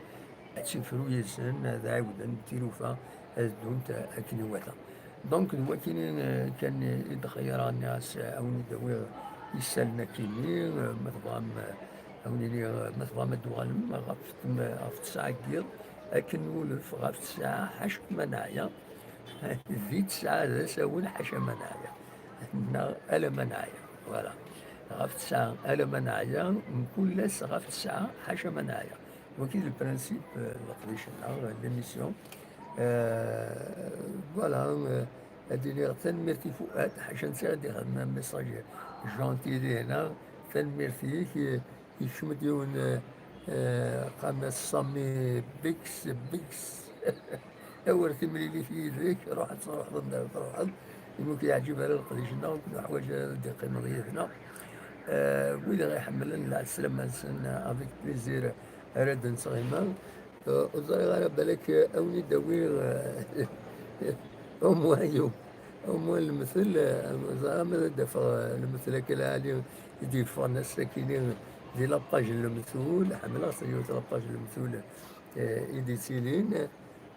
ad tifru yid-sen, ad ɛiwden tilufa, ad ddunt akken iwata. Donc, d wakini, euh, kan i d-xeyyreɣ, nniɣ-as, euh, a wen-id-awiɣ isallen akkenni, euh, ma tebɣam, euh, a wen-iniɣ, euh, ma tebɣam ad d-tuɣalem ɣef tem-, ɣef tesɛa n yiḍ, akken nulef ɣef tesɛa, ḥaca ma neɛya, di tesɛa d asawen, ḥaca ma neɛya, neɣ ala ma neɛya, voilà. Ɣef tesɛa ala ma neɛya, mkul ass ɣef tesɛa, ḥaca ma neɛya. Wagi d le principe, euh, n leqdic-nneɣ, euh, l'émission. Euh, voilà, euh, ad iniɣ tanemmirt i Fuad, ḥaca netta ad ixdem un message gentil di hna. Tanemmirt-ik, euh, yekcem-d yiwen, euh, euh, qqaren-as Sami Biks, Biks. Awer timlilit yid-k, ruḥ ad truḥeḍ anda ara truḥeḍ. Imi ur k-yeɛǧib ara leqdic-nneɣ, ur k-nuḥwaǧ ara ad d-teqqimeḍ yid-neɣ. Euh, wid i ɣ-iḥemmlen, lɛeslama-nsen, avec plaisir, ara d-nseɣ ima. Euh, ur ẓriɣ ara, balak, euh, a wen-id-awiɣ, euh, au moins yiwen, au moins lemtel, euh, ur ẓriɣ ma ad d-afeɣ, euh, lemtel akka lɛali i d-yeffɣen ass-akini di la page n lemtul. Ḥemmleɣ s yiwet la page n lemtul, euh, i d-ittilin.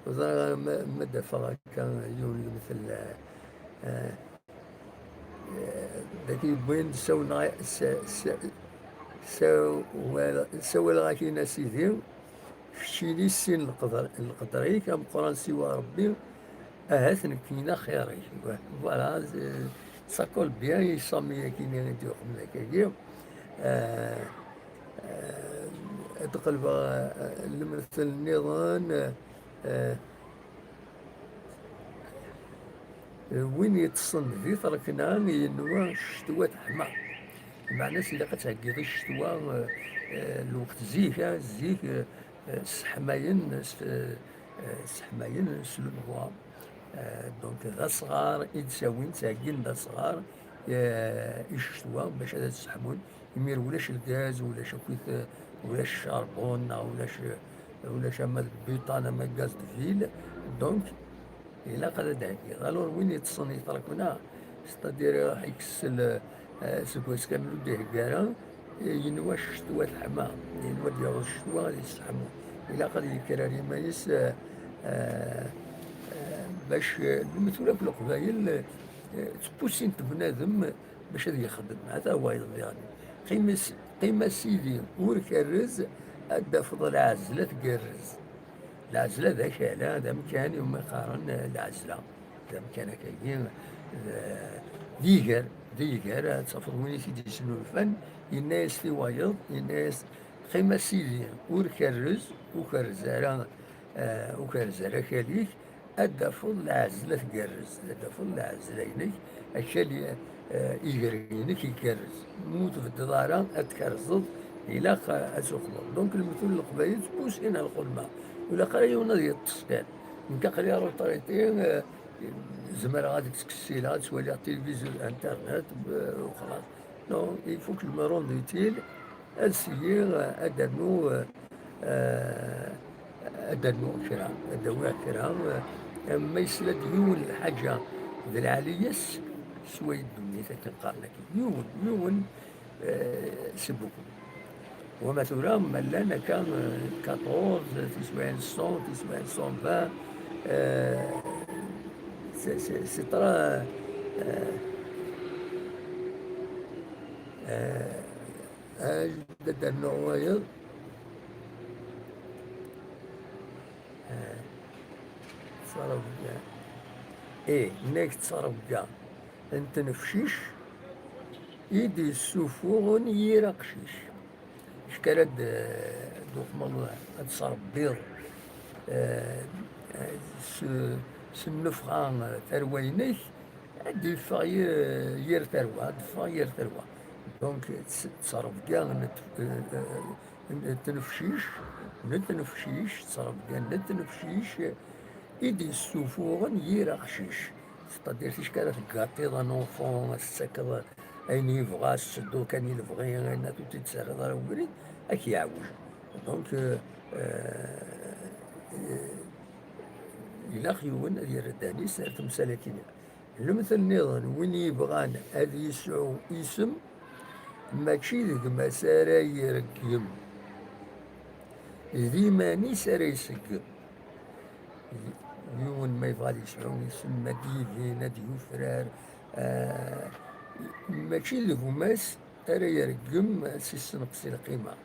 Ur ẓriɣ ara ma, ma d-afeɣ akka yiwen n lemtel, euh, euh, dagi yewwin sawleɣ, sa-, sa-, sawal-, sawaleɣ-ak-in a Sidi, keččini sin leqder-, leqder-ik, ameqqran siwa Ṛebbi, ahat nekkini axir-ik. Voilà, euh, ça colle bien i Sami-agi-nni i d-yuqmen akkagi. Euh, euh, ad qelbeɣ, euh, lemtel nniḍen, euh, Win yeṭṭsen di tṛakna yenwa ccetwa teḥma. Lmeɛna-s ilaq ad theggiḍ i ccetwa, eh, eh, lweqt zik, ah, zik, eh, eh, sseḥmayen s, eh, eh, sseḥmayen s lemḍwa. Eh, donc d asɣar i d-ttawin, ttheggin d asɣar, eh, i ccetwa bac ad t-sseḥmun. Imir ulac lgaz, ulac akk, ulac charbon, neɣ ulac, ulac ama d butane, ama gaz de ville. Donc, ilaq ad d-theggiḍ. Alors, win yeṭṭsen i tṛakna, c'est-à-dire, iruḥ ikess l-, eh, seg wass kamel ur d-ihegga ara, eh, yenwa ccetwa teḥma, yenwa d-yaweḍ ccetwa ad yesseḥmu. Ilaq ad yekker ar iman-is, eh, eh, eh, bac, eh, lemtul akk Leqbayel, eh, ttpussint bnadem, bac ad yexdem. Ata wayeḍ diɣen. Qqim a s-, qqim a sidi, ur kerrez, ad d-tafeḍ lɛezla tgerrez. Lɛezla d akala, d amkan iwumi qqaren, eh, lɛezla. D amkan akkagi, eh, d iger, d iger, ad tafeḍ win i t-id-yesnulfan, yenna-yas i wayeḍ, yenna-yas, qqim a sidi, ur kerrez, ur kerrez ara, eh, ur kerrez ara akal-ik, ad d-tafeḍ lɛezla tgerrez, ad d-tafeḍ lɛezla-inek, akal, eh, iger-inek igerrez. Ma ur tbeddeḍ ara, ad tkerrzeḍ, ilaq, eh, ad tuqmeḍ. Donc, lemtul n Leqbayel ttpusin ar lxedma. Ur ilaq ara yiwen ad yeṭṭes kan. Nekk aql-i retraité, eh, zemreɣ ad kkseɣ, ad ttwaliɣ tilivizyu, internet, eh, u xlaṣ. Non, il faut que je me rende utile. Ad syiɣ, ad d-rnuɣ, eh, ad d-rnuɣ kra, ad d-awiɣ kra, eh, ma yesla-d yiwen lḥaǧa d lɛali-yas, sway ddunit akken qqaren akken. Yiwen, yiwen, eh, c'est beaucoup. Wama tura, ma llan akka, eh, quatorze, tiswiɛin cent, tiswiɛin cent vingt, eh, c'est, c'est, c'est très, eh, eh, Ajdad annuɣ wayeḍ. Eh, ttrebga. Eh, nnek ttrebga n tnefcic i d-yessufuɣen yir aqcic. Acu ara d-, d-uqmeḍ ad tesrebbiḍ, eh, s, s nnefɣa tarwa-inek, ad d-yeffeɣ yi-, yir tarwa, ad d-ffeɣ yir tarwa. Donc, tt-, ttrebga n t-, n tnefcic, n tnefcic, ttrebga n tnefcic, i d-yessufuɣen yir aqcic. C'est-à-dire, ticki ara teggaṭiḍ un enfant, ad s-tettakeḍ ayen yebɣa, ad s-tedduḍ kan i lebɣi, ayen ur t-id-terriḍ ara ubrid, ad k-yeɛwej. Donc, euh, euh, ilaq yiwen ad yerr ddehn-is ar temsal-agi. Lemtel nniḍen, win yebɣan ad yesɛu isem, mačči d gma-s ara ireggem, d iman-is ara iseggem. Yiwen ma yebɣa ad yesɛu isem, ad d-yibin, ad d-yufrar, eh, mačči d gma-s ara ireggem ad s-issenqes i lqima.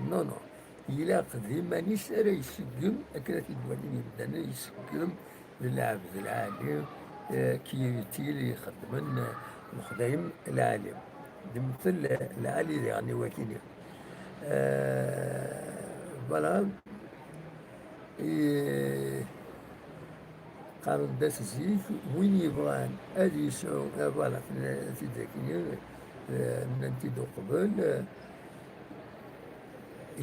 Non, non. Ilaq d iman-is ara iseggem, akken ad t-id-walin yimdanen, iseggem d lɛebd lɛali, eh, qui est utile, ixeddmen, eh, lexdayem lɛali. D lemtel lɛali diɣen i wakini. Eh, voilà. Eh, qqaren-d-as zik, win yebɣan ad yesɛu, eh, voilà, tenna-t-id akini, eh, nnan-t-id uqbel, eh,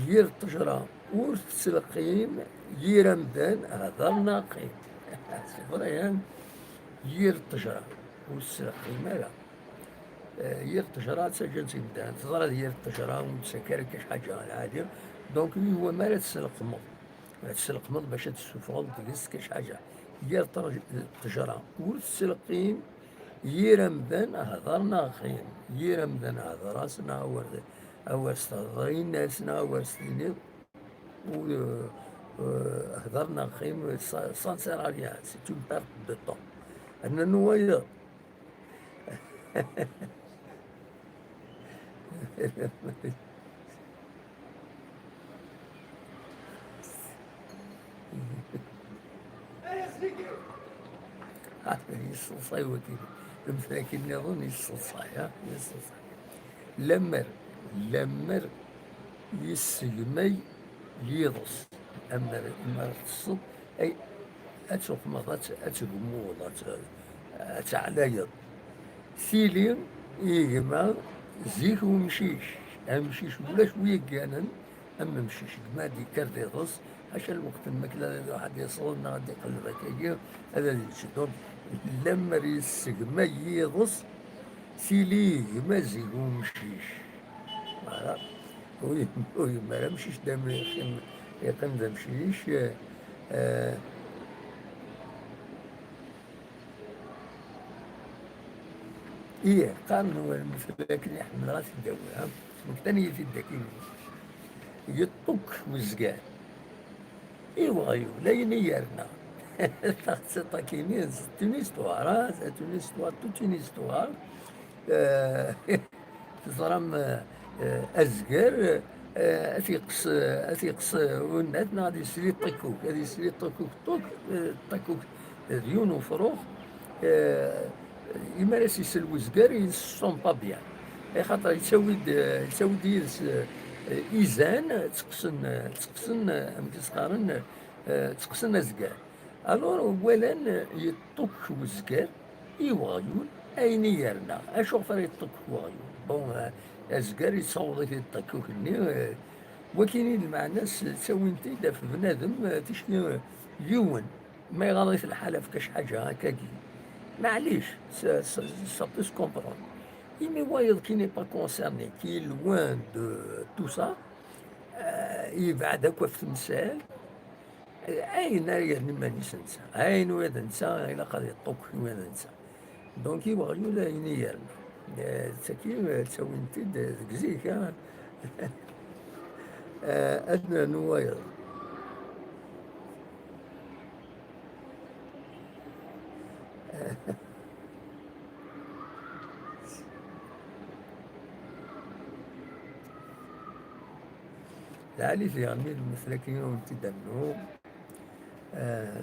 yir ṭṭejra ur tettleqqim, yir amdan hder neɣ qqim. C'est vrai, hein? Yir ṭṭejra ur tettleqqim ara. Eh, yir ṭṭejra ttaǧǧan-tt imdanen. Teẓriḍ yir ṭṭejra ur d-tettak ara kac ḥaǧa lɛali. Donc, yiwen mi ara tesleqmeḍ, ad tesleqmeḍ bac ad tessufɣeḍ deg-s kac ḥaǧa. Yir ṭṭej-, ṭṭejra ur tettleqqim, yir amdan hder neɣ qqim. Yir amdan hder-as neɣ awer, awer s-tehder in-as neɣ awer s-tiniḍ, u, eh, hder neɣ qqim, ça, ça ne sert à rien, c'est une perte de temps. Rnan wayeḍ. Yesseḍsay waki, lemtel-agi nniḍen yesseḍsay, ha? Yesseḍsay. Lemmer, lemmer yessegmay yiḍes, amer, amer teṭṭseḍ, ay, ad tuqmeḍ, ad t-, ad tgummuḍ, ad t-, ad teɛlayeḍ. Tili i gma zik umcic, amcic ulac wi yegganen am umcic, gma ad yekker d iḍes, ḥaca lweqt n lmakla ad iruḥ ad iṣeḍ neɣ ad iqelleb akkagi, ad, ad yečč. Donc, lemmer yessegmay yiḍes, tili gma zik umcic. Voilà. Ur yem-, ur yemmar amcic d am-, yeqqim, yeqqim d amcic, eh, eh, Ih, qqaren lemtel akken i ḥemmleɣ ad t-id-awiɣ, ha? Smektan-iyi-t-id akkin. Yeṭṭuk uzgar i weɣyul, ayen i yerna. Taxsiṭ akkin, c'est une histoire, hein? C'est une histoire, toute une histoire. Euh, Teẓram, eh, eh, azger, eh, ad t-yeqqes, eh, ad t-yeqqes, eh, unnat, neɣ ad yesli ṭikkuk, ad yesli ṭikkuk, ṭuk, eh, ṭikkuk, eh, d yiwen ufrux, eh, imi ara s-isel uzger, il se sent pas bien. Axaṭer yettawi-d, eh, yettawi-d yid-s, eh, izan, tteqqsen, eh, tteqqsen, eh, amek i s-qqaren, eh, tteqqsen azger. Alors, walan, eh, yeṭṭuk uzger i weɣyul, ayen i yerna. Acuɣef ara yeṭṭuk weɣyul? Bon, eh, azger yettaweḍ-it-id ṭikkuk-nni, eh, wakini lmeɛna-s ttawin-t-id ɣef bnadem, eh, ticki, eh, yiwen, ma iɣaḍ-it lḥal ɣef kac ḥaǧa akkagi. Maɛlic, ça, ça, ça peut se comprendre. Imi wayeḍ qui n'est pas concerné, qui est loin de tout ça, eh, yebɛed akk ɣef temsal, ayen ara yerren iman-is netta, ayen ula d netta ilaq ad yeṭṭuk ula d netta. Donc, i weɣyul ayen i yerna. Eh, d tagi, eh, ttawin-t-id, eh, deg zik, ha? Eh, ad nernu wayeḍ. Lɛali diɣen mi d-, lemtel akken i wen-t-id-rnu. Eh,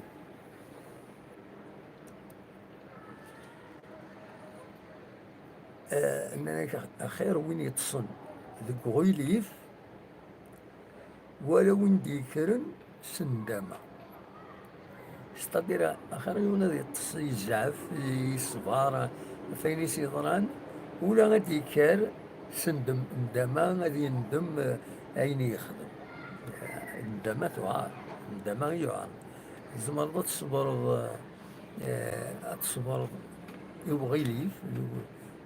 eh, nnan-ak, axir win yeṭṭsen deg uɣilif, wala win d-yekkren s nndama. C'est-à-dire, axir yiwen ad yeṭṭes, yezɛef, yeṣber ɣef wayen i s-yeḍran, ula ad d-yekker s ndem-, nndama, ad yendem, eh, ayen i yexdem. Eh, nndama tuɛer, nndama yuɛer. Tzemreḍ ad tṣebreḍ, eh, ad tṣebreḍ i uɣilif,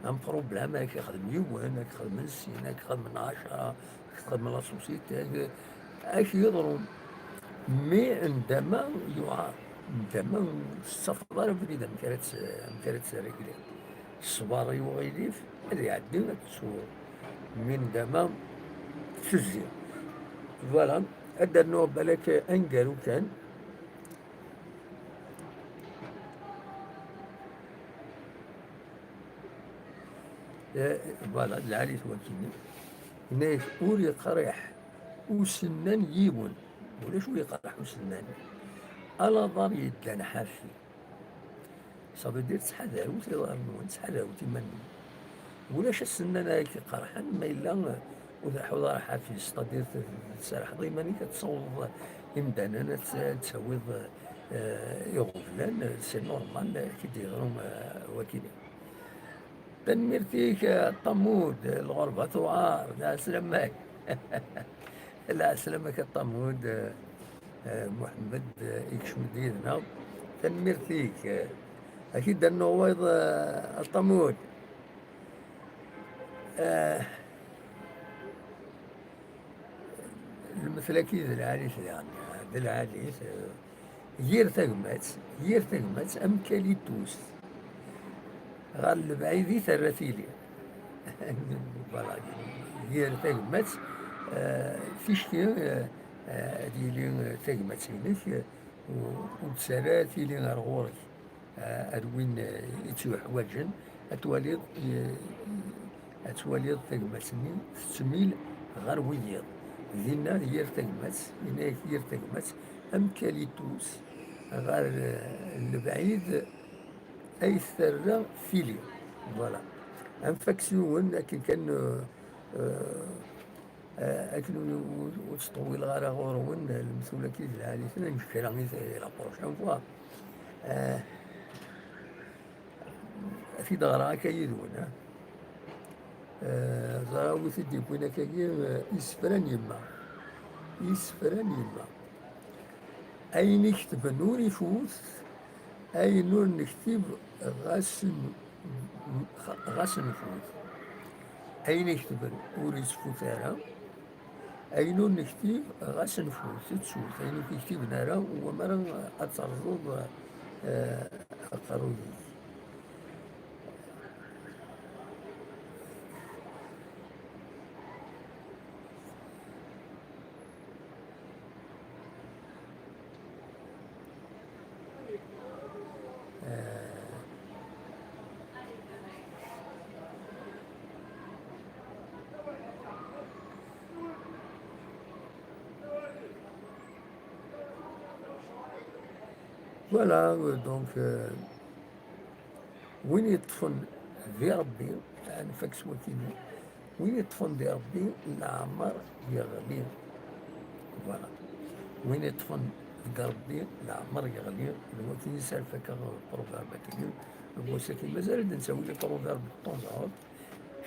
un problème, ad k-ixdem yiwen, ad k-xedmen sin, ad k-xedmen ɛecṛa, ad k-xedmen la société, ad k-, ad k-yeḍrun. Mais nndama yuɛer. Ndama ur tettafeḍ ara abrid amek ara tt-, amek ara tt-régler. Ṣṣber i uɣilif, ad iɛeddi, ad tt-tesweḍ. Mi ndama tezzi. Voilà, ad d-rnuɣ balak aneggaru kan. Eh, voilà, d lɛali-t wakini. Yenna-yak ur yeqriḥ usennan yiwen. Ulac ur yeqriḥ usennan. Alaḍar yeddan ḥafi. Ça veut dire ttḥadarut iḍarren-nwen, ttḥadarut iman-nwen. Ulac asennan ara k-iqerḥen ma yella, eh, ur tleḥḥuḍ ara ḥafi, c'est-à-dire t-, tserrḥeḍ iman-ik ad tessawḍeḍ imdanen, ad t-, ad d-tawiḍ, eh, iɣeblan, eh, c'est normal, eh, ad k-id-yeḍru, eh, wakini. Tanemmirt-ik, eh, Ṭamud, lɣerba tuɣar, lɛeslama-k. Lɛeslama-k a Ṭamud, eh, eh, Muḥemmed, eh, ikcem-d yid-neɣ. Tanemmirt-ik, eh, ad k-id-rnuɣ wayeḍ, eh, a Ṭamud. Eh, Lmetla-agi d lɛali-t daɣen, d lɛali-t, eh, yir tagmat, yir tagmat am kalitus. Ɣer lebɛid i terra tili. Voilà, yir tagmat, eh, ticki, eh, eh, ad yili, eh, tagmat-inek, eh, u-, ur d-terra tili ar ɣur-k. Eh, ar win, eh, i tt-yuḥwaǧen, ad twaliḍ, eh, ad twaliḍ tagmat-nni tettmil ɣer wiyiḍ. Dinna yir tagmat, yenna-yak yir tagmat, am kalitus ɣer, eh, lebɛid ay terra tili. Voilà. Anef-ak s yiwen, akken kan, eh, eh, Eh, akken ur, ur, ur ttṭewwileɣ ara ɣur-wen, lemtul-agi d lɛali-ten, ad nečč kra i t-, la prochaine fois. Eh, ad t-id-ɣreɣ akka yid-wen, eh. Eh, ẓriɣ wi t-id-yewwin akkagi, eh, isefra n yemma. Isefra n yemma. Ayen iketben ur ifut, ayen ur nektib ɣas n-, ɣas nfut. Ayen iketben ur isfut ara, ayen ur nektib ɣas nfut, ttut, ayen ur k-iktiben ara, wamar ad terẓuḍ, eh, aqerruy-ik. Voilà, euh, donc, euh, win yeṭṭfen di Ṛebbi, anef-ak s wakini, win yeṭṭfen di Ṛebbi, leɛmer yeɣli. Voilà. Win yeṭṭfen deg Ṛebbi, leɛmer yeɣli. D wakin i s-ara fakeɣ proverbe akini. Deg wass-aki, mazal ad d-nettawi les proverbes de temps à autre.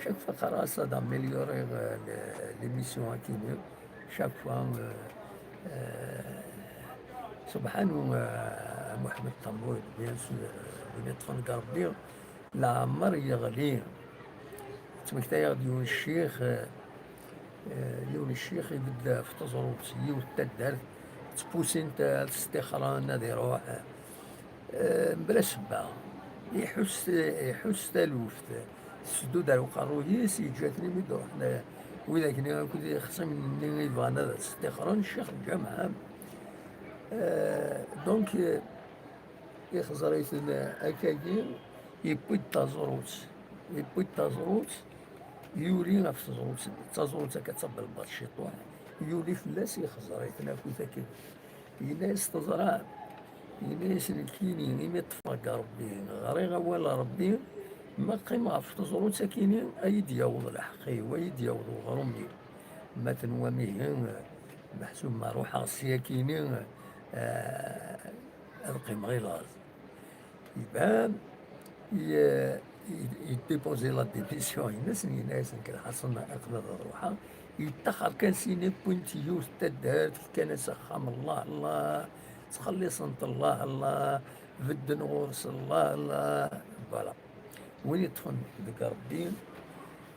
Chaque fois qqareɣ-as ad améliorer, euh, le-, l'émission akini. Chaque fois, euh, euh, subḥanu, euh, Muḥemmed Ṭambud, bien sûr, euh, win yeṭṭfen deg Ṛebbi, leɛmer yeɣli. Ttmektayeɣ-d yiwen ccix, euh, euh, yiwen ccix ibedd ɣef teẓrut, yiwet taddart, ttpusin-t ad stixren, ad iruḥ. Eh, mebla ssebba, iḥuss, iḥuss taluft, tesdud ar uqerruy-is, yeǧǧa-ten imi d-ruḥen, eh, widak-nni akk d ixṣimen-nni i bɣan ad ttixren, ccix n lǧameɛ. Eh, donc, eh, ixẓer-iten, eh, akkagi, yewwi-d taẓrut, yewwi-d taẓrut, yuli ɣef teẓrut-nni, d taẓrut akka d tabelbaṭ ciṭuḥ, yuli fell-as, ixẓer-iten akkit akken. Yenna-yas teẓram, yenna-yas nekkini imi ṭṭfeɣ deg Ṛebbi, ɣriɣ awal n Ṛebbi, ma qqimeɣ ɣef teẓrut-akini, ad yi-d-yaweḍ lḥeqq-iw, ad yi-d-yaweḍ uɣrum-iw. Ma tenwam ihi, meḥsub ma ruḥeɣ syakini, eh, ad qqimeɣ i laẓ. Iban, i-, i-, yeddipuzi la démission-ines, yenna-yasen kan ḥaṣen aql-aɣ ad ruḥeɣ. Yettaxer kan sini, wwin-t yiwet taddart, fkan-as axxam, Allah, Allah, ttxelliṣen-t, Allah, Allah, bedden ɣur-s, Allah, Allah. Voilà. Win yeṭṭfen deg Ṛebbi,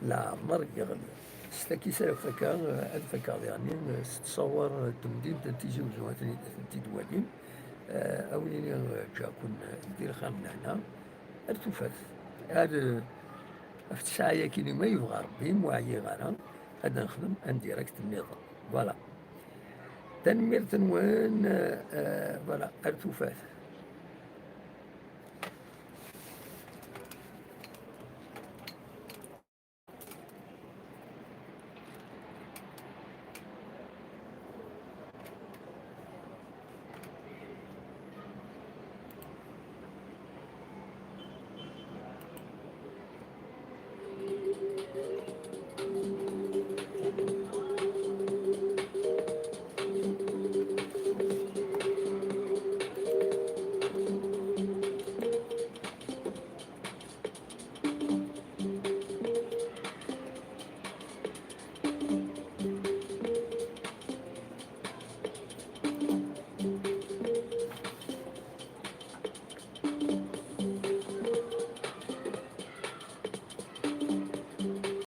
leɛmer yeɣli. S takis ara fakeɣ, ad fakeɣ diɣen s ttṣawar n temdint n Tizi Uzzu, ad ten-id-, ad tent-id-walim. Eh, a win-nni, eh, ǧǧiɣ-ken di lxir n lehna, ar tufat. Ar, eh, ɣef ttesɛa-yagi-nni ma yebɣa Rebbi, ma ur ɛyiɣ ara, ad nexdem un direct nniḍen. Voilà. Tanemmirt-nwen, eh, eh, voilà, ar tufat.